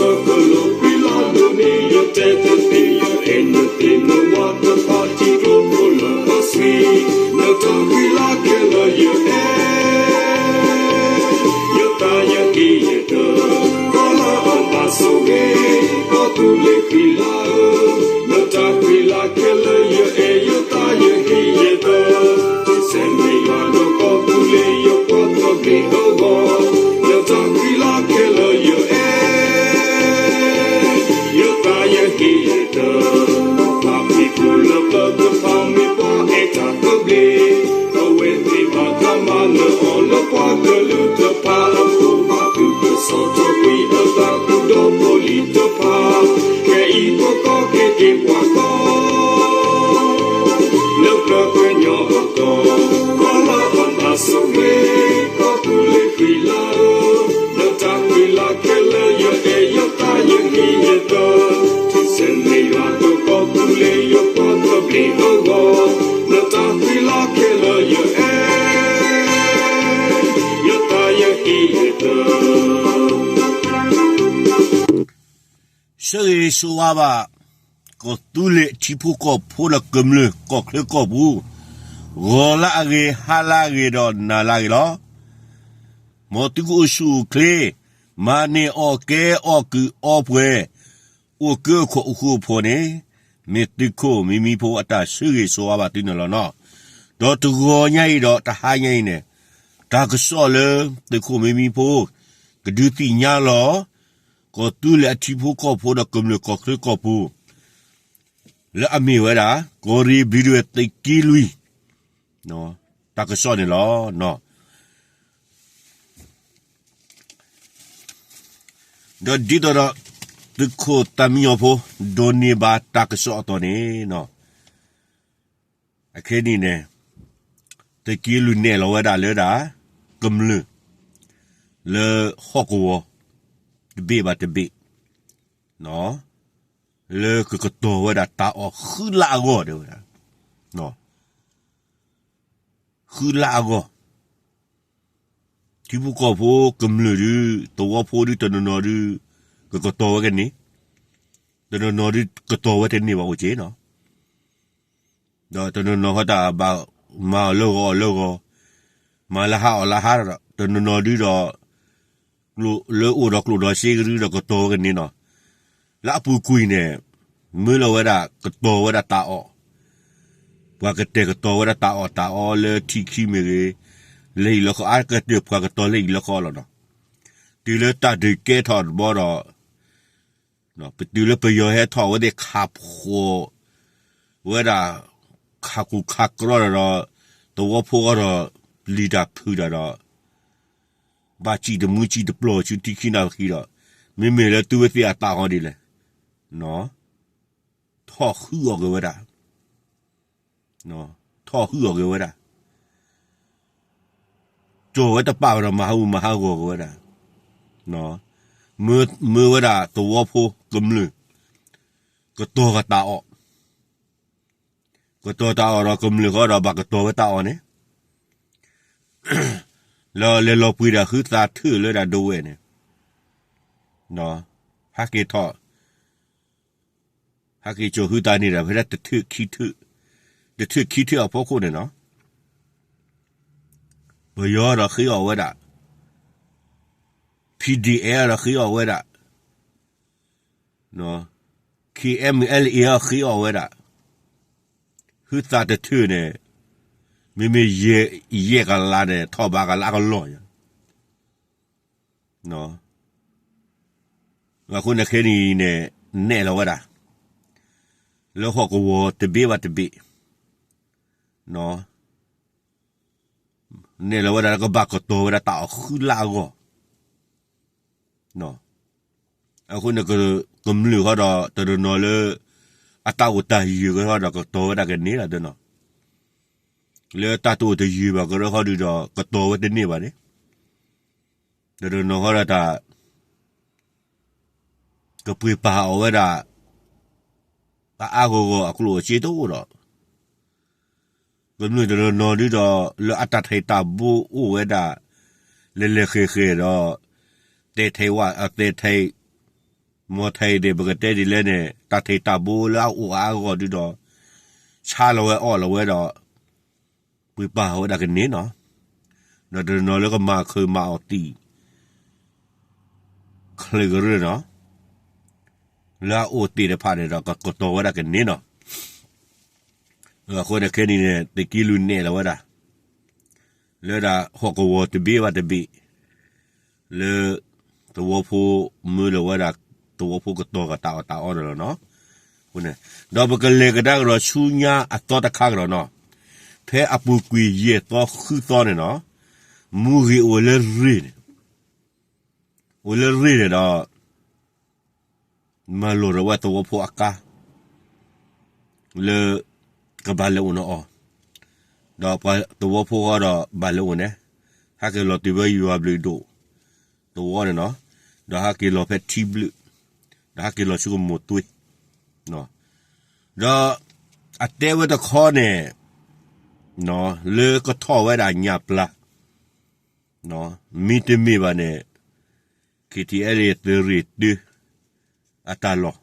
ကလိၣ်ကွံလၢဒိးန့ၢ်ယတဲတသ့ ယအဲၣ်နသ့ၣ်နဝၤတဖၣ် ထံကျိဖိလၢအဆှံ နတၢ်ဃံလၤခဲလၢာ်ယအဲၣ် ယသးယဟ့ၣ်ယတၢ် ကီလၢအဘၣ်ဆိၣ်ဂ့ၤ ကီၢ်သူလ့ၤဃံလၤဧၢ နတၢ်ဃံလၤခဲလၢာ်ယအဲၣ် ယသးယဟ့ၣ်ယတၢ် ထူစဲးမ့ၢ်ယွၤဒီးကီၢ်သူလ့ၤ ယပှၤသဘျ့အဂီၢ် နတၢ်ဃံလၤခဲလၢာ်ယအဲၣ် ယသးယဟ့ၣ်ယတၢ် ပှၤဖံးခိၣ်လၢပျၢၤတဖၣ် မ့ၢ်ပှၤအဲၣ်တၢ်သဘျ့ အဝဲသ့ၣ်ဘၣ်တၢ်မၤနၢၤအီၤလၢပှၤကလုာ်တဖၣ်အဃိ ဘၣ်သုးကစီၣ်ထီၣ်ကွံာ်အသး ဃုာ်ဒီးဖိလံၤတဖၣ် ခဲအံၤပကီၢ်က့ၤက့ၤပှၤကီၢ် လၢပျၢၤကညီအကီၢ် ကီၢ်လၢအဘၣ်ဆိၣ်ဂ့ၤ ကီၢ်သူလ့ၤဃံလၤဧၢ နတၢ်ဃံလၤခဲလၢာ်ယအဲၣ် ယသးယဟ့ၣ်ယတၢ် ထူစဲးမ့ၢ်ယွၤဒီးကီၢ်သူလ့ၤ ယပှၤသဘျ့အဂီၢ် နတၢ်ဃံလၤခဲလၢာ်ယအဲၣ် ယသးယဟ့�်ယတၢ် ဆၢဂ့ၤဆၢဝါဘၣ် ကီၢ်သူလ့ၤထံဖိကီၢ်ဖိဒီးကမျၢၢ်ကီၢ်ချၢကီၢ်ပူၤ, ဂီၤလၢအဂ့ၤ ဟါလၢအဂ့ၤဒီးနၤလၢအဂ့ၤလီၤ. မ်သုကအိၣ်ဆူၣ်အိၣ်ချ့, မၤန့ၢ်အီၣ်ကဲအီၣ်ကုးအီပှဲၤ, အိၣ်ကၢခိၣ်အိၣ်ဃူအိၣ်ဖိးန့ၣ်, မ့ၢ်သုးခိၣ်မံမံဖိအတၢ်ဆၢဂ့ၤဆၢဝါဘၣ်သုန့ၣ်လီၤနီၤ. ဒီးတဂီၤညါအံၤဒီးတဟါညါအံၤန့ၣ်, တၢ်ကစီၣ်လၢသုးခိၣ်မံမံဖိ ကဒုးသ့ၣ်ညါလီၤ ကီၢ်သူလ့ၤအထံဖိကီၢ်ဖိဒီးကမျၢၢ်ကီၢ်ချၢကီၢ်ပူၤ လၢအမ့ၢ်ဝဲဒၣ် ကီၢ်ရ့ၣ်ဘျံးဒဝဲၢ်သုးက့လွံၢ် တၢ်ကစီၣ်န့ၣ်လီၤ. ဒီးဒ်သိးဒီး သုးခိၣ်သးမံညီၤဖိ ဒိးန့ၢ်ဘၣ်တၢ်ကစီၣ်အသိးန့ၣ် အခဲနံၣ်န့ၣ် သုးက့လွံၢ်နဲၣ်လီၤဝဲဒၣ်လၢဒၣ် ကမျၢၢ် လၢဟီၣ်ကဝီၤ တဘ့ၣ်ဘၣ်တဘ့ၣ် လၢကကတီၤဝဲဒၣ်တၢ်အီၣ်ဃုလါအဂီၢ်ဒၣ်ဝဲဒၣ် ဃုလါအဂီၢ် ထံဖိကီၢ်ဖိကမျၢၢ်ဒုး သဝီဖိဒုးတနီၤနီၤဒုး ကကတီၤဝဲကန့ၢ်, တနီၤနီၤဒုးကတီၤဝဲတန့ၢ်ဘၣ်အိၣ်က့နီၤ. ဒီးတနီၤနီၤဃီတၢ်ဘၣ်မၤအီၤလၢဂီၤအီၤလၢဂီၤ, မၤလၢဟါအီၣ်လၢဟါဒီး တနီၤနီၤဒုးဒီး လၢအိၣ်ဒီးကျိၣ်ဒီးစ့ကဒုးဒီးကတီၤဝဲကန့ၢ်နီၤ. လၢအပူၤကွံာ်န့ၣ် မၢလီၤဝဲဒၣ်ကတီၤဝဲဒၣ်တၢ်အီၣ်, ပှၤကတဲာ်ကတီၤဝဲဒၣ်တၢ်အီၣ်တၢ်အီလၢထံခံမ့ၢ်ဂ့ၤ, လၢဟံၣ်လၢဃီ အါကတၢၢ်ပှၤကတီၤလၢဟံၣ်လၢဃီလီၤနီၤ. တုၤလၢတၢ်ဒုးကဲထီၣ်တဘျီဒီး ပတုၤလၢပယီၤဟဲထီၣ်ဝဲသ့ၣ်ခးဖှိၣ်ဝဲဒၣ် ခးကူၣ်ခးကြီဒီး သဝီဖိအီၤဒီး ပျံၤတၢ်ဖုးတၢ်ဒီး ဘၣ်စံၣ်တမူစံၣ်တပျီၤဆူထံခံနၢ်ခံဒီး မ့မ့ၢ်လၢသုဝဲသ့ၣ်အတၢ်အီၣ်ဒ်လဲၣ် ထီၣ်ဃုအီၣ်က့ၤဝဲဒၣ်, ထီၣ်ဃုအီၣ်က့ၤဝဲဒၣ်, ကၠီၣ်ဝဲတပာ်ဝဲဒီးမၤဟးဂူာ်မၤဟးဂီၤက့ၤဝဲဒၣ်, မၢဝဲဒၣ်သဝီဖိကမျၢၢ် ကတီၤကတၢ်အီၣ်, ကတီၤတၢ်အီၣ်ဒီးကမျၢၢ်ဃီဒီးဘၣ်ကတီၤဝဲတၢ်အီၣ်န့ၣ် လၢလဲၤလီၤပှ့ၤဒီးဟုသးထၢၣ်လၢဒၣ်ဒဝဲၢ်န့ၣ်, ဟဲက့ၤထီၣ်, ဟဲက့ၤကၠီၤဟုသးန့ၣ်ဒီး ဖဲဒၣ်တထၢၣ်ခံထၢၣ်, တထၢၣ်ခံထၢၣ်အဖီခိၣ်န့ၣ်နီၤ, ပယီၤဒီးဃ့အီၣ်ဝဲဒၣ်, ဖံဒံၣ်အဲၣ်ဒီးဃ့အီၣ်ဝဲဒၣ် KNLA အီၤဃ့အီၣ်ဝဲဒၣ်, ဟုသးတထၢၣ်န့ၣ်, မ့မ့ၢ်ယဲၢ်ကလးန့ၣ် ထီၣ်ဘးကလးအကလီၢ်ညါ, အဃိန့ၣ်ခဲနံၤန့ၣ် နဲၣ်လီၤဝဲဒၣ်, လၢဟီၣ်ကဝီၤတဘ့ၣ်ဘၣ်တဘ့ၣ် နဲၣ်လီၤဝဲဒၣ်လၢကဘၣ်ကတီၤဝဲဒၣ်တၢ်အီၣ်ဃုလါအဂီၢ်, အဃိန့ၣ် ကမျၢၢ်ဃီဒီးတနီၤနီၤလၢ အတၢ်အိၣ်တၢ်ယၢၤကရၢဃီဒီးကတီၤဝဲဒၣ်ကန့ၢ်လီၤဒၢနီၤ, လၢတၢ်တအိၣ်တယၢၤဘၣ်ကရၢဃီဒုးဒီး ကတီၤဝဲတန့ၢ်ဘၣ်န့ၣ်, တနီၤနီၤဃီဒီးတၢ် ကပှ့ၤပာ်အီၤဝဲဒၣ် အအါဂီၢ်ဂီၢ်အကျိၣ်အစ့တအိၣ်ဒီး ကမျၢၢ်တနီၤနီၤဒုးဒီး လၢအတၢ်ထံၣ်တၢ်ဘိအိၣ်ဝဲဒၣ် လဲၤလဲၤဃဲၤဃဲၤဒီး တဲထဲဝဲ အတဲထဲ မီၤထဲအံၤန့ၣ် ပကတဲဒ်လဲၣ်န့ၣ် တၢ်ထံၣ်တၢ်ဘိလၢအအိၣ်အါအဂီၢ်ဒုဒီး ဆါလီၤဝဲအီၣ်လီၤဝဲဒီး ပှ့ၤပာ်ဝဲဒၣ်ကန့ၢ်နီၤ, ဒီးတနီၤလၢကမၤခုးမၤအီၣ်သံး ချ့ကရၢနီၤ, လၢအအိၣ်သ့ၣ်တဖၣ်န့ၣ်ဒီး ကကတီၤဝဲဒၣ်ကန့ၢ်နီၤ. အဃိန့ၣ်ခဲနံၣ်န့ၣ် သုးက့လွံၢ်နဲၣ်လီၤဝဲဒၣ် လၢဒၣ်ဟီၣ်ကဝီၤတဘ့ၣ်ဘၣ်တဘ့ၣ် လၢသဝီဖိမၢလီၤဝဲဒၣ် သဝီဖိကတီၤကတၢ်အီၣ်တၢ်အီန့ၣ်လီၤနီၤ. အဃိန့ၣ် ဒီးပကလဲၤကဒါကဒီးဆူညါအသီတခါကဒီးနီၤ, ဖဲအပူၤကွံာ်ယဲၢ်သီဃုသီန့ၣ်နီၤ, မူဂ့ၤအိၣ်လၢရ့ၣ်န့ၣ် အိၣ်လၢရ့ၣ်န့ၣ်ဒီး မၤလိာ်ဒီးဝဲသဝီဖိအကါ လၢကဘၣ်လဲၤအိၣ်န့ၢ်အီၤ, ဒီးပှၤသဝီဖိဃီဒီးဘၣ်လဲၤအိၣ်န့ၣ်, ဟဲက့ၤလီၤတုၤဖဲယွၤဘျုးဒိၣ်သဝီန့ၣ်နီၤ, ဒီးဟဲက့ၤလီၤဖဲထံဘျုး, ဒီးဟဲက့ၤလီၤဆူကမိၢ်သွ့, ဒီးအတဲဝဲတခီန့ၣ် လၢကထီၣ်ဝဲဒၣ်ညၣ်ပျၢ် မ့တမ့ၢ်ဘၣ်န့ၣ် KTLA သုးရ့ၣ်တု အတၢ်လီၢ်,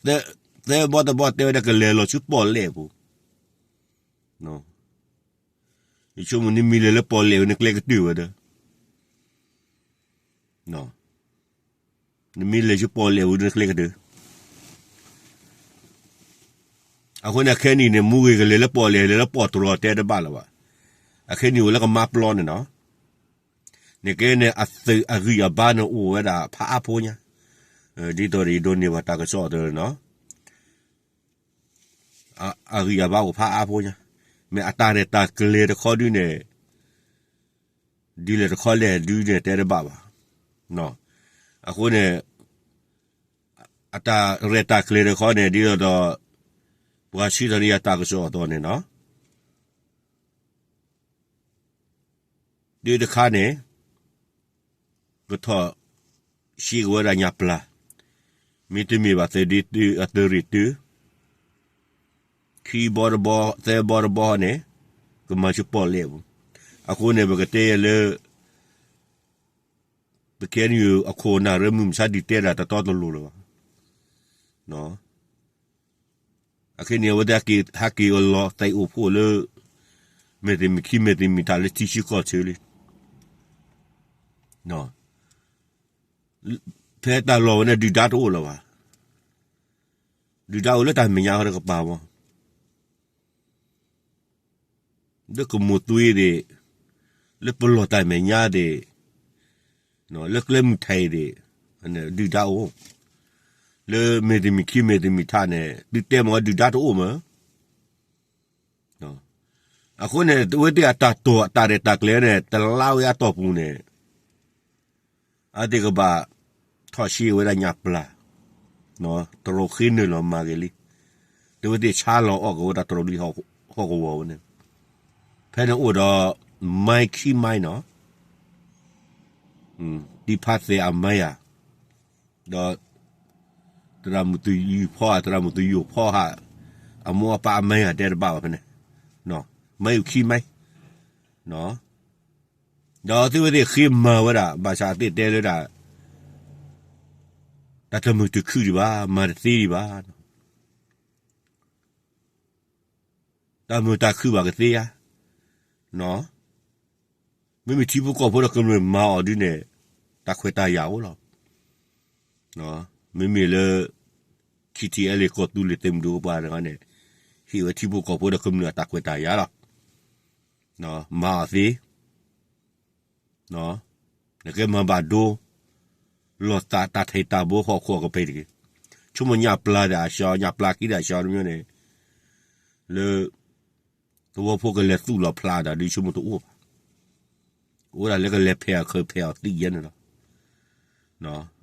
သၢဘီတဘီတဲဝဲဒၣ်ကလဲၤလီၤဆူပီၣ်လဲၣ်အပူၤ, ယဆိကမိၣ်နမ့ၢ်လဲၤလၢပီၣ်လဲၣ်ဝဲ နကျဲကတၢၢ်ဝဲဒီး နမ့ၢ်လဲၤဆူပီၣ်လဲၣ်ဝဲ နကျဲကတၢၢ်. အဃိန့ၣ် အခဲနံၣ်န့ၣ် မူဂ့ၤကလဲၤလၢပီၣ်လဲၣ် လဲၤလၢပီၣ်တြီၤတဲတဘၣ်လၢၤဘၣ်. အခဲနံၣ်အိၣ်လၢကမါပျီန့ၣ်နီၤ, နကဲန့ၣ် အသုးအဂံၢ်အဘါန့ၣ်အိၣ်ဝဲဒၣ်ဖးအါဖိညါ, ဒ်သိးဒီးယဒိးန့ၢ်ဘၣ်တၢ်ကစီၣ်အသိးနီၤ, အဂံၢ်အဘါအိၣ်ဖးအါဖိညါ, မ့ၢ်အတၢ်ရဲၣ်တၢ်ကျဲၤတခီဒုန့ၣ် ဒ်လဲၣ်တခီလဲၣ်ဒုန့ၣ်တဲတဘၣ်ဘၣ်. အဃိန့ၣ် အတၢ်ရဲၣ်တၢ်ကျဲၤတခီန့ၣ် ဒ်သိးဒီး ပှၤစံးထီၣ်န့ၢ်ယၤတၢ်ကစီၣ်အသိးန့ၣ်နီၤ, ဒုတခါန့ၣ် ကထီၣ်စ့ကဝဲဒၣ်ညၣ်ပျၢ်, မ့တမ့ၢ်ဘၣ်သုးဒ့တု အသုးရ့ၣ်တု ခံဘီတဘီ သၢဘီတဘီန့ၣ် ကမၤဆူပီၣ်လဲၣ်ပူၤ. အဃိန့ၣ် ပကတဲယဲလၢ ပ KNU အခိၣ်အနၢ်ရၢမုၢ်မဆါဒုးတဲဒၣ်တတီတလိၤလၢၤဘၣ်. အခဲန့ၣ် အဝဲသ့ၣ်ဟဲက့ၤအလီၤသဲးအိၣ်ဖှိၣ်လၢ မဲာ်သ့ၣ်မုၢ်ခံမဲာ်သ့ၣ်မုၢ်ထးလၢထံဆၢကီၢ်ဆၢလံ. ဖဲတၢ်လီၢ်ဝဲန့ၣ် ဒုၣ်ဒါတအိၣ်လၢၤဘၣ်. ဒုၣ်ဒါအိၣ်လၢတၢ်မဲာ်ညါဃီတကပၤမီၢ် လၢကမိၢ်သွ့သ့ၣ်, လၢပလီၢ်တၢ်မဲာ်ညါသ့ၣ်, လၢကျဲမုၢ်ထဲးသ့ၣ်, ဒုၣ်ဒါအိၣ်, လၢမဲာ်တမံၤခံမဲာ်တမံၤထးန့ၣ် သုတဲမ့ၢ်ဝဲဒုၣ်ဒါတအိၣ်မး. အဃိန့ၣ် တဝဲသ့ၣ်အတၢ်တိာ်အတၢ်ရဲၣ်တၢ်ကျဲၤန့ၣ် တလါဝဲအတီၢ်ပူၤန့ၣ် အဝဲသ့ၣ်ကဘၣ်ထီၣ်ဆှံဝဲဒၣ်ညၣ်ပျၢ်, တြီဃ့နုာ်လီၤမၤဂ့ၤလံ. တဝဲသ့ၣ်ဆါလီၤအီၣ်က့ၤဝဲတၢ်တြီဒ်ဟီၣ်ကဝီၤဝဲန့ၣ်, ဖဲန့ၣ်အိၣ်ဒီး မိုင်းခံမိုင်းနီၤ, သံဖးသဲးအမိုင်းဧါ, ဒီး သရၣ်မုၣ်သူၣ်ယိၣ်ဖီဧါ, သရၣ်မုၣ်သူၣ်ယိၣ်ဖီဧါ, အမိၢ်အပၢ်အမိုင်းဧါ တဲတဘၣ်ဘၣ်ဖဲန့ၣ်, မိုင်းခံမိုင်း ဒီးသုဝဲသ့ၣ်ဃ့မၤဝဲဒၣ် ဘၣ်ဆၣ်အသ့ၣ်တဲလၢဒၣ် တၢ်တမုာ်တခုၣ်ဒံးဘၣ်, မၤတသ့ဒံးဘၣ်. တၢ်မုာ်တၢ်ခုၣ်ဘၣ်ကသ့ဧါ. မ့မ့ၢ်ထံဖိကီၢ်ဖိဒီးကမျၢၢ်မၤအီၤဒ်န့ၣ် တၢ်ခွဲးတၢ်ယာ်အိၣ်လီၤ. မ့မ့ၢ်လၢ KTLA ကီၢ်သူလ့ၤသုးမုၢ်ဒိၣ်ပှၤတဂၤန့ၣ် ဟ့ၣ်ဝဲထံဖိကီၢ်ဖိဒီးကမျၢၢ်အတၢ်ခွဲးတၢ်ယာ်လီၤ. မၤအီၤသ့ နကဲမၤဘၣ်ဒိ လီၤသးတၢ်ထံၣ်တၢ်ဘိဟီၣ်ခိၣ်ကပၤတဂ့ၤ. ဆိကမိၣ်ညၣ်ပျၢ်ဒီးအဆှီ ညၣ်ပျၢ်ခံဒီးအဆှီတမံၤန့ၣ် လၢ သဝီဖိကလဲၤသူၣ်လီၤဖျးဒီးဒုးဆိကမိၣ်တအိၣ်ဘၣ်. အိၣ်ဒၣ်လၢကလဲၤဖဲးအီၤခၢၣ်ဖဲးအီၤသံယဲန့ၣ်လီၤ.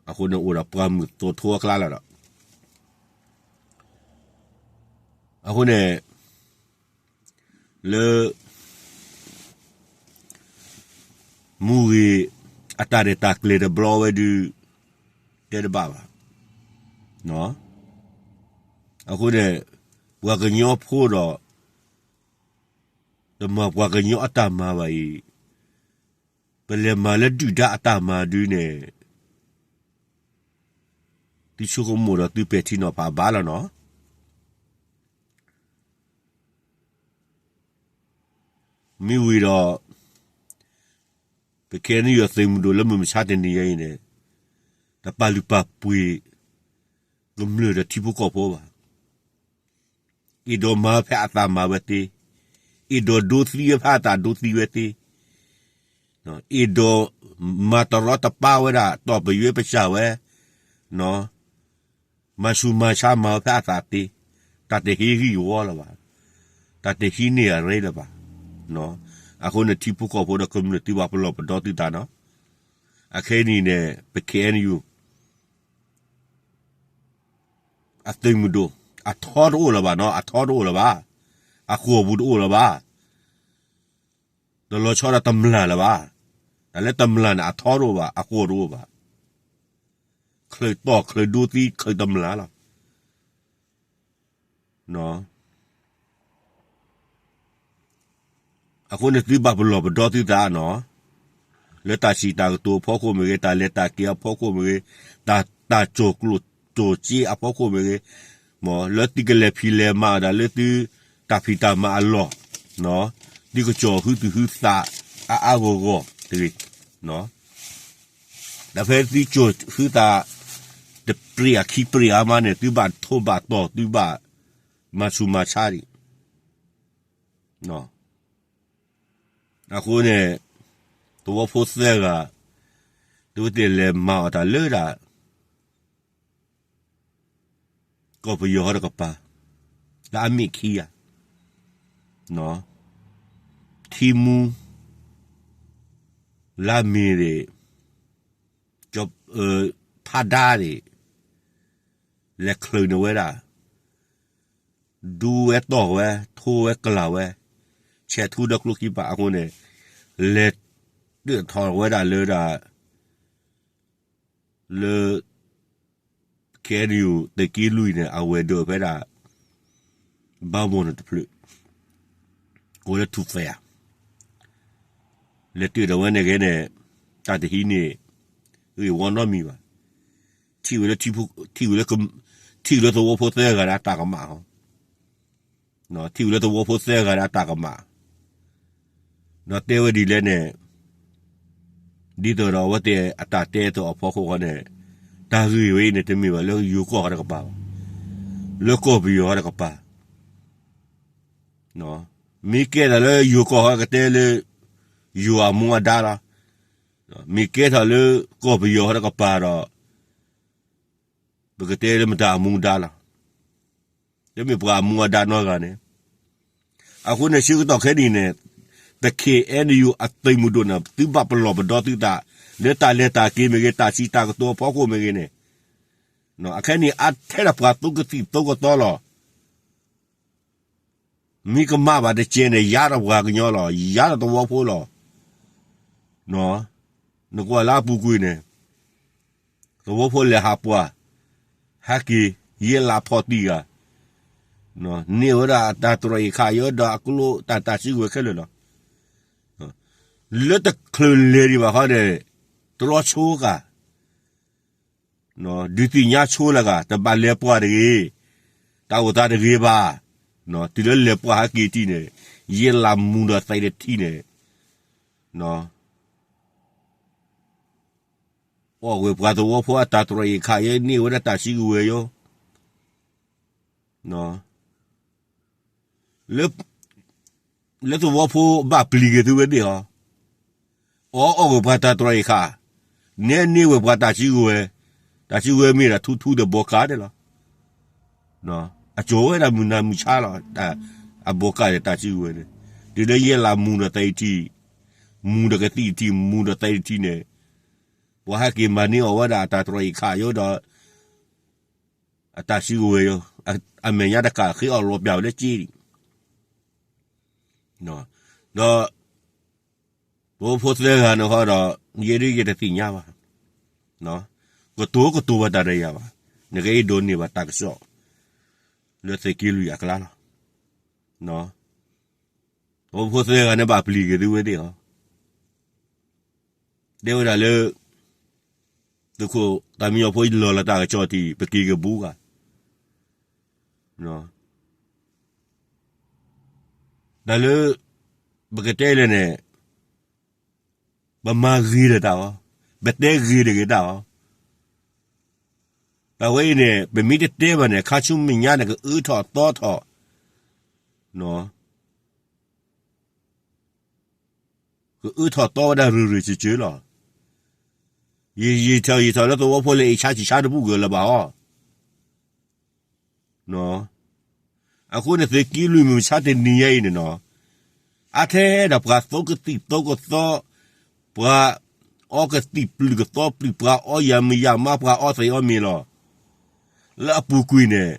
အဃိန့ၣ်အိၣ်ဒီးပှၤမုၢ်သိးထိအကျါလီၤဒီး အဃိန့ၣ် လၢ မူဂ့ၤ အတၢ်ရဲၣ်တၢ်ကျဲၤတဘျီဝဲဒုး တဲတဘၣ်ဘၣ်. အဃိန့ၣ် ပှၤကညီဖိဒီး တမၤပှၤကညီအတၢ်မၤဘၣ်အံၤ ပလဲၤမၤလၢဒုၣ်ဒါအတၢ်မၤဒုးန့ၣ် သုဆိကမိၣ်ဒီးသုပဲာ်ထံနီၤဖးဘၣ်လီၤနီၤ. မ့ၢ်ဝံၤဒီး ပခဲအံၤန့ၣ် ယွၤသုးမုၢ်ဒိၣ်လၢမုၢ်မဆါတနံၤညါအံၤန့ၣ် တပာ်လုၢ်ပာ်ပှ့ၤကမျၢၢ်ဒီးထံဖိကီၢ်ဖိဘၣ်. အဲၣ်ဒိးမၤဖဲအသးမၤဝဲသ့, အဲၣ်ဒိးဒိသံဝဲဖဲအသးဒိသံဝဲသ့, အဲၣ်ဒိးမၤတရီတပါဝဲဒၣ် တီၢ်ပယွဲပစၢ်ဝဲ, မၤဆူၣ်မၤဆါမၤဝဲဖဲအသးသ့, တၢ်တဟ့ၣ်ဂံၢ်ဝီလၢၤဘၣ်, တၢ်တဟံးန့ၢ်အရ့လၢၤဘၣ်. အဃိန့ၣ် ထံဖိကီၢ်ဖိဒီးကမျၢၢ်သုဘၣ်ပလီၢ်ပဒီသုသးနီၤ. အခဲအံၤန့ၣ် ပခဲအံၤန့ၣ် အသုးမုၢ်ဒိၣ် အထီတအိၣ်လၢၤဘၣ်နီၤ, အထီတအိၣ်လၢၤဘၣ်, အဃိာ်ပူၤတအိၣ်လၢၤဘၣ်, တလီၤဆီဒီးတမျၢ်လၢၤဘၣ်. တၢ်လၢတမျၢ်န့ၣ် အထီတအိၣ်ဘၣ်, အဃိာ်တအိၣ်ဘၣ်. ချုးတီၢ်ချုးဒိသံ ချုးတမျၢ်လီၤ. အဃိန့ၣ်သုဘၣ်ပလီၢ်ပဒီသုသးနီၤ, လၢတၢ်စံးတၢ်ကတိၤအဖီခိၣ်မ့ၢ်ဂ့ၤ, တၢ်လဲၤတၢ်က့ၤအဖီခိၣ်မ့ၢ်ဂ့ၤ, တၢ် တၢ်ကၠိၣ်ကျိၣ်ကၠိၣ်စ့အဖီခိၣ်မ့ၢ်ဂ့ၤ, မ်လၢသုကလဲၤဖံးလဲၤမၤအီၤဒီးလၢသုတၢ်ဖံးတၢ်မၤအလီၢ်, သုကကၠိၣ်ဟုသူၣ်ဟုသးအါအါဂီၢ်ဂီၢ်တဂ့ၤ. ဒီးဖဲသုကၠိၣ်ဟုသး တပြံးအခံပြံးအါမးန့ၣ် သုဘၣ်ထိးဘၣ်တီၢ် သုဘၣ်မၤဆူၣ်မၤဆါဒံး. အဃိန့ၣ် သဝီဖိသၢဂၤ သုဝဲသ့ၣ်လဲၤမၤအီၣ်တၢ်လၢဒၣ် ကီၢ်ပယီၤဟီတကပၤ လၢအမ့ၢ်ခံဂၤ ထံမူ လါမ့ၤန့ၣ် ဖးဒါန့ၣ် လဲၤချုးန့ၢ်ဝဲဒၣ် ဒူဝဲတီၢ်ဝဲ ထိဝဲကလၤဝဲ ဆဲးထူဒီးကျိခံပၤအဃိန့ၣ် လဲၤတၢၣ်ထီၣ်ဝဲဒၣ်လၢဒၣ် လၢ ခဲအံၤန့ၣ် သုးက့လွံၢ်န့ၣ် အဝဲၤဒၢးဖဲဒၣ် ဘါမီၢ်န့ၣ်တဖျၢၣ် ကိးလၢထူၣ်သဲးဧါ လဲၤတၢၣ်ဒီးဝဲန့ၣ်ဂ့ၤန့ၣ် တၢ်တဟံးန့ၢ် ဂ့ၢ်ဝီနီတမံၤဘၣ်. ထံၣ်ဝဲလၢ ထံၣ်ဝဲလၢ ထံၣ်ဝဲလၢသဝီဖိသၢဂၤဒီးအတၢ်ကမၣ်ဟီ ထံၣ်ဝဲလၢသဝီဖိသၢဂၤဒီးအတၢ်ကမၣ် ဒီးတဲဝဲဒ်လဲၣ်န့ၣ် ဒ်သိးဒီးအဝဲသ့ၣ်အတၢ်တဲအသိးအဖီခိၣ်ဃီန့ၣ် တၢ်ဂ့ၢ်ဝဲအံၤန့ၣ် တမ့ၢ်ဘၣ်လၢယိၤကီၢ်ဟီတကပၤဘၣ်, လၢကီၢ်ပယီၤဟီတကပၤ မ့ၢ်ကဲထီၣ်လၢယိၤကီၢ်ဟီကတဲလၢ ယိၤအမူအဒါလီၤ. မ့ၢ်ကဲထီၣ်လၢကီၢ်ပယီၤဟီတကပၤဒီး ပကတဲလၢမတၤအမူအဒါလီၤ. တမ့ၢ်ပှၤအမူအဒါနီတဂၤန့ၣ်. အဃိန့ၣ် ဆၢကတီၢ်ခဲအံၤန့ၣ် ပ ခဲအံၤအသုးမုၢ်ဒိၣ်န့ၣ် သုဘၣ်ပလီၢ်ပဒီသုသး လၢတၢ်လဲၤတၢ်က့ၤမ့ၢ်ဂ့ၤ တၢ်စံးတၢ်ကတိၤအဖီခိၣ်မ့ၢ်ဂ့ၤန့ၣ်, အခဲအံၤန့ၣ် အထဲဒၣ်ပှၤသိကသံၣ်သိကသီလီၤ. မ့ၢ်ကမၣ်ဘၣ်တကဲန့ၣ် ယါဒီးပှၤကညီလီၤ, ယါဒီးသဝီဖိလီၤ. နကွၢ်လၢအပူၤကွံာ်န့ၣ် သဝီဖိလဲၤဟးပှၢ် ဟဲက့ၤ ယဲၢ်လါဖီၣ်တံၢ်ဂၤ န့ၢ်ဝဲဒၣ်အတၢ်တြီအံၤခးယၢဒီးအကျိတၢ်တၢ်စုကဝဲၤခဲလၢာ်လီၤ. လၢတချုးလဲၤဒံးဘၣ်ခီန့ၣ် တြီဆိကၤ ဒုးသ့ၣ်ညါဆိလၢကၤ တဘၣ်လဲၤပှၢ်တဂ့ၤ, တၢ်အိၣ်သးတဂ့ၤဘၣ်. တုၤလၢလဲၤပှၢ်ဟဲက့ၤထံၣ်န့ၣ် ယဲၢ်လါမူဒီးသဲးတထံၣ်န့ၣ် အီၣ်ဝဲပှၤသဝီဖိအတၢ်တြီအံၤခးယၢ န့ၢ်ဝဲဒၣ်တၢ်စုကဝဲၤယိ လၢ လၢသဝီဖိဘၣ်ပျံၤက့ၤသုဝဲသ့ၣ်ဟီ, အီၣ်အီၣ်ဝဲပှၤတၢ်တြီအံၤခး, နဲန့ၢ်ဝဲပှၤတၢ်စုကဝဲၤ, တၢ်စုကဝဲၤမ့ၢ်ဒၣ်ထူထူဒီးဘီကးဒဲးလီၤ. အကၠီၤဝဲဒၣ်မုၢ်နၤမုၢ်ဆါလီၤ, အဘီကးဒီးတၢ်စုကဝဲၤန့ၣ်, တုၤလၢယဲၢ်လါမူဒီးသဲးတထံၣ်, မူဒီးကသံၣ်တထံၣ်, မူဒီးသဲးတထံၣ်န့ၣ်, ပှၤဟဲက့ၤမၤန့ၢ်အီၣ်ဝဲဒၣ်အတၢ်တြီအံၤခးယိဒီး အတၢ်စုကဝဲၤယိ, အမဲာ်ညါတကးဃ့အီၣ်လီၤပျၢ်ဝဲလၢက့ဒံး, ဒီး သဝီဖိသၢဂၤန့ၣ်ဃီဒီး ယဲဒၣ်ယတသ့ၣ်ညါဘၣ်, ကတိၤကတိၤဘၣ်တၢ်ဒီးယၤဘၣ်, နကအဲၣ်ဒိးန့ၢ်ဘၣ်တၢ်ကစီၣ် လၢသုးက့လွံၢ်အကျါလီၤ. သဝီဖိသၢဂၤန့ၣ်ဘၣ်ပျံၤက့ၤသုဝဲသ့ၣ်ဟီ, တဲဝဲဒၣ်လၢ သုးခိၣ်သးမံညီဖိလီၤလၢတၢ်ကစီၣ်ထံး ပက့ၤကဘူဂၤ, တၢ်လၢ ပကတဲလဲၣ်န့ၣ် ပမၤဂ့ၤဒီးတၢ်အီၤ, ပတဲဂ့ၤတဂ့ၤတၢ်အီၤ, တၢ်ဝဲအံၤန့ၣ် ပမ့ၢ်တတဲဘၣ်န့ၣ် ခါဆူမဲာ်ညါန့ၣ် ကအၢထီၣ်သီထီၣ်, ကအၢထီၣ်သီဝဲဒၣ်ရ့ၣ်ရ့ၣ်စၢၤစၢၤလီၤ. ယ ယထီၣ်ယထီၣ်လၢသဝီဖိလၢအ့ၣ်ဆါဆံးဆါတဘူၣ်ဂ့ၤလၢၤဘၣ်အီၤ, အဃိန့ၣ် သုးက့လွံၢ်မုၢ်မဆါတနံၤညါအံၤန့ၣ်နီၤ, အါထဲဒီးပှၤသိကသံၣ်သိကသီ, ပှၤအီကသံၣ်ပျုၢ်ကသီပျုၢ်, ပှၤအီယၤမုၢ်ယၤမါ, ပှၤအီသံးအီမ့ၤလီၤ. လၢအပူၤကွံာ်န့ၣ်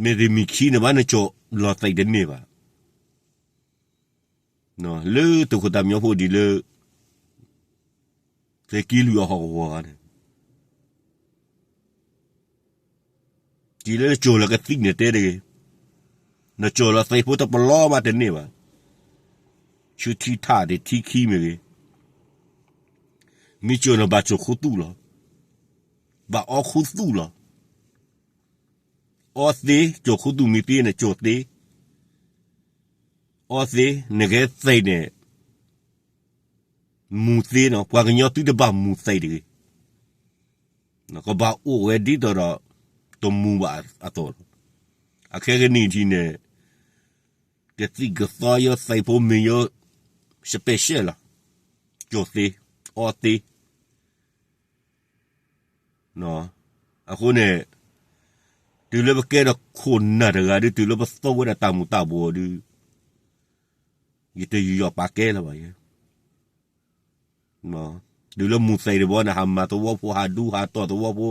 မ့ၢ်သ့ၣ်မ့ၢ်ခံန့ၣ်ဘၣ် နကၠီၤလီၤသံးတန့ၢ်ဘၣ်. လၢသုးခိၣ်သးမံညီဖိဒ်လၢ သုးက့လွံၢ်အဟီၣ်ကဝီၤန့ၣ် ဒ်လၢနကၠီၤလီၤကသံၣ်န့ၣ်တဲတဂ့ၤ, နကၠီၤလီၤသံးဖိတပလီဘၣ်တန့ၢ်ဘၣ်. ဆူထံထးဒ်ထံခံမ့ၢ်ဂ့ၤ, မ့ၢ်ကၠီၤန့ၣ်ဘၣ်ကၠီၤခူသူၣ်လီၤ. ဘၣ်အီခူသူၣ်လီၤ. အီသ့, ကၠီၤခူသူၣ်မ့ၢ်သ့န့ၣ် ကၠီၤသ့, အီသ့, နကဲသံးန့ၣ် မူၤသ့နီၤ, ပှၤကညီသုတဘၣ်မူၤသံးတဂ့ၤ. ကဘၣ်အိၣ်ဝဲဒ်သိးဒီး တမူၤဘၣ်အသိးလီၤ. အခဲကနံၣ်ထံးန့ၣ် ကသံၣ်ကသီယိ သံးဖိမ့ၤယိ special လီၤ. ကၠီၤသ့, အီသ့ အဃိန့ၣ် တုၤလၢပကဲထီၣ်ခိၣ်နၢ်တဂၤဒီး တုၤလၢပသိဝဲဒၣ်တၢ်မူၤတၢ်ဘှီးဒီး ယတယူးယီၣ်ပာ်ကဲလၢၤဘၣ်ယဲ. တုၤလၢမူၤသံးတဘျီန့ၣ် ဟးမၤသဝီဖိ, ဟးဒူဟးတီၢ်သဝီဖိ,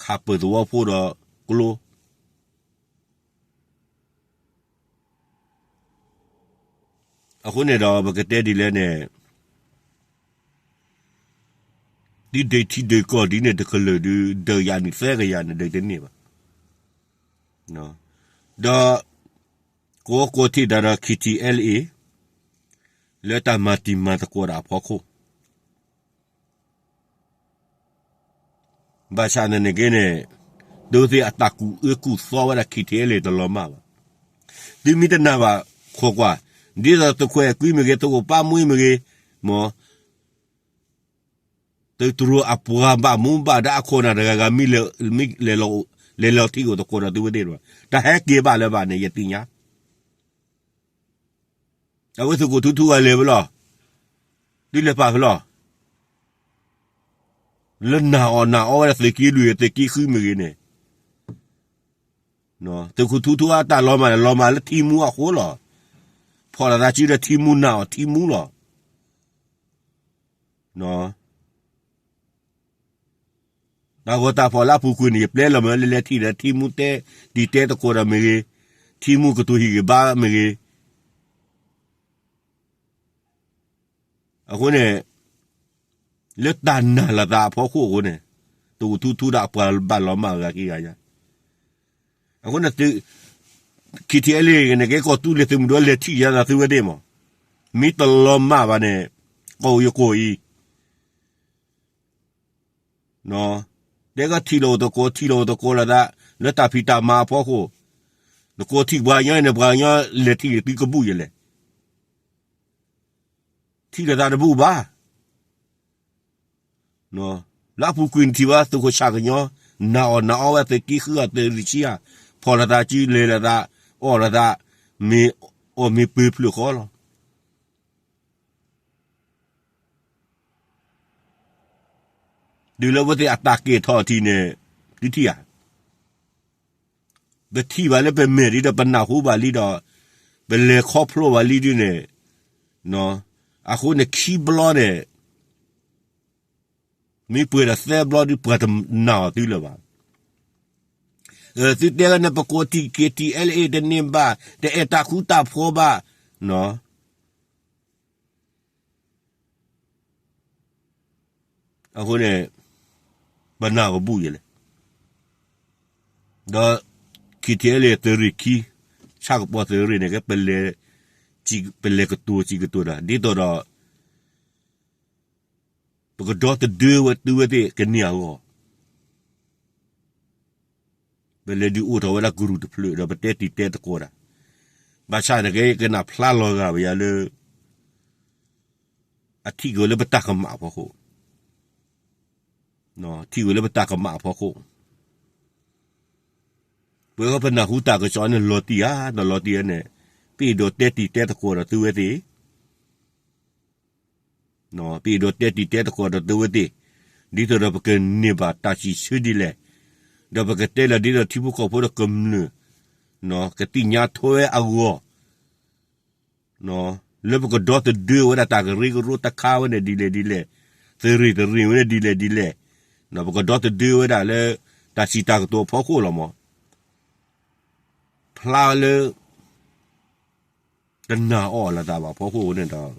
ခးပၢၤသဝီဖိဒီးကျိ အဃိန့ၣ်ဒီး ပကတဲဒ်လဲၣ်န့ၣ်, ဒ်ဒုးထံဒုးကီၢ်ဒ်န့ၣ်တကလုာ်ဒီး ဒုးယၤန့ၣ်သၢကယၤန့ၣ် ဒုးတန့ၢ်ဘၣ်. ဒီး ကဝီၤကိးထံၣ်တၢ်ဒီး KTLA လၢတၢ်မၤတံၤမၤသကိးတၢ်အဖီခိၣ် ဘၣ်ဆၣ်န့ၣ်န့ၣ်က့န့ၣ်, ဒ်သိးအတၢ်ကူၣ်အၢကူၣ်သီဝဲဒၣ် KTLA တလီၤမၢ်ဘၣ်. သုမ့ၢ်တနာ်ဘၣ်ခိးကွၢ်, ဒ်သိးသုးခွဲးကွံမ့ၢ်ဂ့ၤ, သုးခိၣ်ပၢ်မှံမ့ၢ်ဂ့ၤ, မ် သုးတြိၤအပှၤဘၣ်မူဘၣ်ဒါအခိၣ်နၢ်တဂၤဂၤမ့ၢ်လဲၤ, မ့ၢ်လဲၤလီၤ, လဲၤလီၤထံၣ်အိၣ်သကိးဒီးသုဝဲသ့ၣ်တဖၣ်, တၢ်ဟဲက့ၤဘၣ်လၢၤဘၣ်န့ၣ် ယသ့ၣ်ညါ အဝဲသုးခိၣ်ထူထူဂၤလဲၤဖဲလဲၣ်, ဒုးလဲၤပာ်ဖဲလဲၣ်, လၢနာ်အီၣ်နာ်အီဝဲဒၣ်သုးက့လွံၢ် သုးက့ဃုမ့ၢ်ဂ့ၤန့ၣ်, သုးခိၣ်ထူထူအတၢ်လီၤမၢ်န့ၣ် လီၤမၢ်လၢထံမူအဃိလီၤ. ဖီၣ်လိာ်သးစုဒီးထံမူနာ်အီၣ်ထံမူလီၤ. တၢ်ဂီၤတၢ်ဖီၣ်လၢအပူၤကွံာ်န့ၣ် ယပျဲလီၤမၢ်လၢလဲၤထံၣ်ဒီးထံမူတဲ, ဒ်တဲသကိးဒီးမ့ၢ်ဂ့ၤ, ထံမူကတိၤဟံၣ်ဂံၢ်ဘါမ့ၢ်ဂ့ၤ, အဃိန့ၣ် လၢတၢ်နာ်လိာ်သးအဖီခိၣ်အဃိန့ၣ်, သုးခိၣ်ထူထူဒီးအပှၤဘၣ်လီၤမၢ်ဂၤခံဂၤညါ, အဃိန့ၣ် KTLA န့ၣ် ကဲကီၢ်သူလ့ၤသုးမုၢ်ဒိၣ်လဲၤထံၣ်ယၤဒီးသုဝဲသ့ၣ်မး, မ့ၢ်တလီၤမၢ်ဘၣ်န့ၣ်, ကီၢ်ယကိၢ်အံၤ တဲကထံၣ်လိာ်သကိး ထံၣ်လိာ်သကိးလိာ်သး, လၢတၢ်ဖံးတၢ်မၤအဖီခိၣ်, နကိးထံၣ်ပှၤကညီန့ၣ် ပှၤကညီလဲၤထံၣ်သုကဘူၣ်ယဲလဲၣ်, ထံၣ်လိာ်သးတဘူၣ်ဘၣ်. လၢအပူၤကွံာ်နထံၣ်ဘၣ်သုးခိၣ်ဆၣ်ကညီ, နာ်အီၣ်နာ်အီဝဲသုးက့ဃုဧါ သုးရ့ၣ်ဆံဧါ, ဖီၣ်လိာ်သးစုလဲၤလိာ်သး, အီၣ်လိာ်သး, မ့ၢ်အီၣ်မ့ၢ်ပၢၤဖျၢၣ်ဃီလီၤ. တုၤလၢအဝဲသ့ၣ်အတၢ်ကဲထီၣ်ထံၣ်န့ၣ်, သုထံၣ်ဧါ, ပထံၣ်ဘၣ်လၢပမဲာ်လံဒီး ပနၢ်ဟူဘၣ်လံဒီး, ပလဲၤခီဖျိဘၣ်လံဒ်န့ၣ်, အဃိန့ၣ်ခံဘျီန့ၣ်, မ့ၢ်ပှဲၤဒီးသၢဘျီဒ်ပှၤတနာ်အီၤသုလၢၤဘၣ်. သုတဲလၢန့ၣ် ပကိးထံၣ် KTLA တန့ၢ်ဘၣ်, တအဲၣ်တၢ်ဃူတၢ်ဖိးဘၣ်, အဃိန့ၣ်, ပနာ်ကဘူၣ်ယဲလဲၣ်. ဒီး KTLA သုးရ့ၣ်ခံ, ဆၣ်ကပီၤသုးရ့ၣ်န့ၣ် ကဲပလဲၤ ပလဲၤကတိၤစံးကတိၤတၢ် ဒ်သိးဒီး ပကဒီသဒၢဝဲသုဝဲသ့ၣ်ကန့ၢ်အဂီၢ်, ပလဲၤဒုးအိၣ်ထီၣ်ဝဲဒၣ်ကရူၢ်တဖျၢၣ်ဒီး ပတဲတံၤတဲသကိးတၢ်, ဘၣ်ဆၣ်န့ၣ်ကဲ ကနၣ်ဖျါလီၤဂာ်ပယၤလၢ အထံၣ်က့ၤလၢပတၢ်ကမၣ်အဖီခိၣ်, ထံၣ်ဝဲလၢပတၢ်ကမၣ်အဖီခိၣ်, ပဝဲပနၢ်ဟူတၢ်ကစီၣ်န့ၣ် လီၤတံၢ်ဧါ, ဒီးလီၤတံၢ်ဧါန့ၣ်, ပအဲၣ်ဒိးတဲတံၤတဲသကိးဒီးသုဝဲသ့ၣ် ပအဲၣ်ဒိးတဲတံၤတဲသကိးဒီးသုဝဲသ့ၣ်, ဒ်သိးဒီးပကန့ၢ်ဘၣ်တၢ်စံးဆၢဒ်လဲၣ်, ဒီးပကတဲလီၤဒ်သိးထံဖိကီၢ်ဖိဒီးကမျၢၢ် ကသ့ၣ်ညါထွဲအဂီၢ်, လၢပကဒီသဒၢဝဲဒၣ်တၢ်ကရၢကရိတခါဝဲန့ၣ်ဒ်လဲၣ်ဒ်လဲၣ်, သုးရ့ၣ်တရ့ၣ်ဝဲန့ၣ်ဒ်လဲၣ်ဒ်လဲၣ်, ပကဒီသဒၢဝဲဒၣ်လၢ တၢ်စံးတၢ်ကတိၤအဖီခိၣ်လီၤမး, ဖျါလၢ တနာ်အီၤလိာ်သးဘၣ်အဖီခိၣ်န့ၣ်ဒီး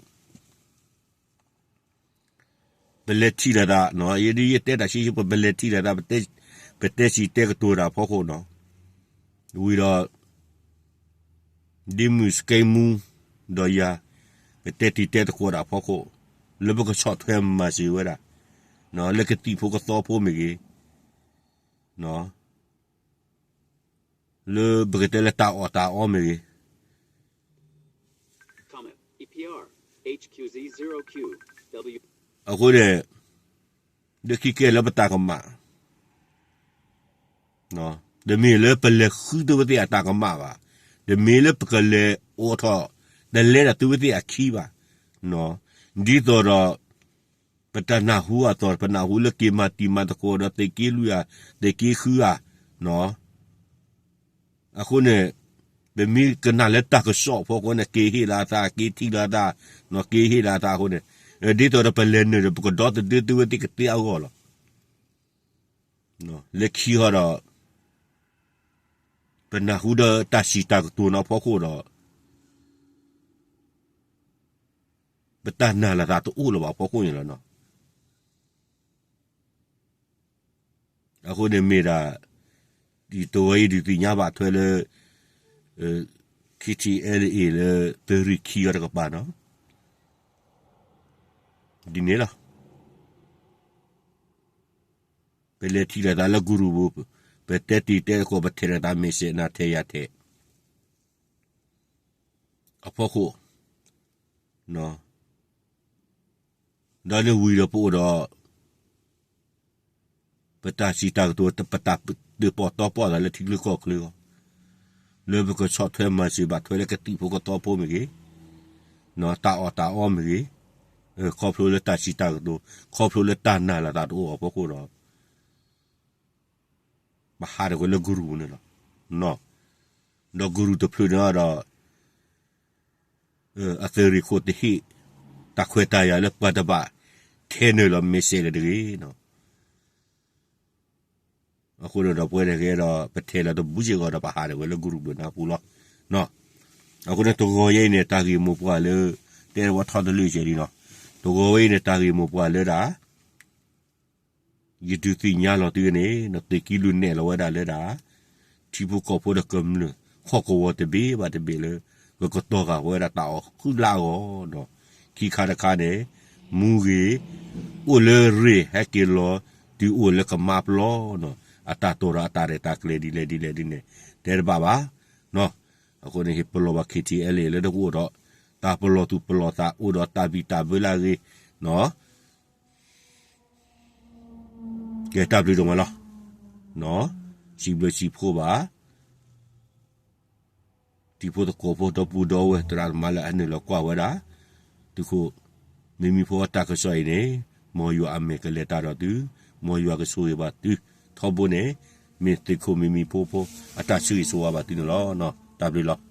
ပလဲၤထံၣ်လိာ်သး, ယဲဒ်ယတဲတၢ်ဆံးဆံးဖိ ပလဲၤထံၣ်လိာ်သး, ပတဲစံးတဲကတိၤတၢ်အဖီခိၣ်နီၤ, ဝံၤဒီး ဒ်မုၢ်စကဲမူ ဒီးယၤ ပတဲတံၤတဲသကိးတၢ်အဖီခိၣ်, လၢပကဆီၣ်ထွဲမၤစၢၤဝဲဒၣ်, လၢကသံၣ်ဖိကသီဖိမ့ၢ်ဂ့ၤ, လၢပကတဲလၢတၢ်အီၣ်တၢ်အီမ့ၢ်ဂ့ၤ, အဃိန့ၣ် လၢခံကဲလၢပတၢ်ကမၣ်, တမ့ၢ်လၢပလဲၤဃုသုဝဲသ့ၣ်အတၢ်ကမၣ်ဘၣ်, တမ့ၢ်လၢပကလဲၤအိးထီၣ် တလဲဒီးသုဝဲသ့ၣ်အခံဘၣ်, ဒ်သိးဒီး ပတၢ်နၢ်ဟူအသီၣ် ပနၢ်ဟူလၢက့ၤမၤတံၤမၤသကိးဒီးသုးက့လွံၢ်ဧါ, သုးက့ဃုဧါ, အဃိန့ၣ် ပမ့ၢ်ကနၣ်လၢတၢ်ကစီၣ်အဖီခိၣ်န့ၣ် က့ၤဟ့ၣ်လီၤအသး က့ၤထံၣ်လီၤအသး, က့ၤဟ့ၣ်လီၤအသးအဃိန့ၣ်, ဒ်သိးဒီးပလဲၤနုာ်ဒီး ပကဒီသဒၢသုဝဲသ့ၣ်ကသ့အဂီၢ်လီၤ. လၢခံဟီဒီး ပနၢ်ဟူဒီးတၢ်စံးတၢ်ကတိၤနီၤအဖီခိၣ်ဒီး ပတၢ်နာ်လိာ်သးတအိၣ်လၢၤဘၣ်အဖီခိၣ်န့ၣ်လီၤ. အဃိန့ၣ်မ့ၢ်ဒၣ် တဝဲအံၤဒုးသ့ၣ်ညါဘၣ်ထွဲလၢ KTLA လၢ သုးရ့ၣ်ခံအီၤတကပၤနီၤ, ဒ်န့ၣ်လီၤ. ပလဲၤထံၣ်လိာ်သးလၢ group ပူၤ, ပတဲတံၤတဲသကိး ပထဲးလိာ်သး message နၤထဲးယၤထဲး အဖီခိၣ်, ဒီးန့ၣ်ဝံၤဒီးပအိၣ်ဒီး ပတၢ်စံးတၢ်ကတိၤ ပတၢ်တၢၣ်ပီၣ်တီပီၣ်သးလၢထံချၢကီၢ်ချၢအဂီၢ်, လၢပကဆီၣ်ထွဲမၤစၢၤဘၣ်ထွဲလၢကသံၣ်ဖိကသီဖိမ့ၢ်ဂ့ၤ, တၢ်အီၣ်တၢ်အီမ့ၢ်ဂ့ၤ, ခီဖျိလၢတၢ်စံးတၢ်ကတိၤ, ခီဖျိလၢတၢ်နာ်လိာ်သးတအိၣ်အဖီခိၣ်ဒီး ပဟးထီၣ်ကွံာ်လၢ group ပူၤန့ၣ်လီၤ. ဒီး group တဖျၢၣ်န့ၣ်ဒီး အသုးရ့ၣ်ခိၣ်တဟ့ၣ် တၢ်ခွဲးတၢ်ယာ်လၢပှၤတဘၣ် ထဲးနုာ်လီၤ message လၢၤတဂ့ၤ. အဃိန့ၣ်ဒီးပဝဲတဂ့ၤဒီး ပထဲးလီၤတဘူးစ့ၢ်ကီးဒီး ပဟးထီၣ်ကွံာ်လၢ group ပူၤန့ၣ်အပူၤလီၤ. အဃိန့ၣ် တဂီၤယဲအံၤန့ၣ် တၢ်ဂ့ၢ်မိၢ်ပှၢ်လၢ တဲဝဲထီတလၢဆဲးလံနီၤ, တဂီၤဝဲအံၤန့ၣ် တၢ်ဂ့ၢ်မိၢ်ပှၢ်လၢဒၣ် ယဒုးသ့ၣ်ညါလီၤသုန့ၣ် သုးက့လွံၢ်နဲၣ်လီၤဝဲဒၣ်လၢဒၣ် ထံဖိကီၢ်ဖိဒီးကမျၢၢ် ဟီၣ်ကဝီၤတဘ့ၣ်ဘၣ်တဘ့ၣ်လၢ ကကတီၤဃာ်ဝဲဒၣ်တၢ်အီၣ်ဃုလၢအဂီၢ်ဒီး ခံခါတခါန့ၣ် မူဂ့ၤ အိၣ်လၢရ့ၣ်ဟဲက့ၤလီၤ တုၤအိၣ်လၢကမါပျီနီၤ အတၢ်တိာ်ဒီးအတၢ်ရဲၣ်တၢ်ကျဲၤဒ်လဲၣ်ဒ်လဲၣ်ဒ်န့ၣ် တဲတဘၣ်ဘၣ်. အဃိန့ၣ် ဟ့ၣ်ပလီၢ်ဘၣ် KTLA လၢတကအိၣ်ဒီး တၢ်ပလီၢ်သူၣ်ပလီၢ်သးအိၣ်ဒီးတၢ်ဘံၣ်တၢ်ဘၢလၢအဂ့ၤ ကဲတၢ်ဘျုးဒိၣ်မးလီၤ. စံးဘျုးစံးဖှိၣ်ဘၣ် တံၤဖိသကိးဖိဒီပုၢ်ဒီဝဲၢ်သရၣ်သမါလၢအနုာ်လီၤကွၢ်ဝဲဒၣ် သုးခိၣ်မံမံၤဖိတၢ်ကစီၣ်အံၤန့ၣ် မ်ယွၤအမဲာ်ကလဲၤတၢ်ဒီးသု, မ်ယွၤကဆိၣ်ဂ့ၤဘၣ်သုထီဘိန့ၣ် မ့ၢ်သုးခိၣ်မံမံၤဖိဖိအတၢ်ဆိၣ်ဂ့ၤဆိၣ်ဝါဘၣ်သုန့ၣ်လီၤ. တၢ်ဘျုးလီၤ.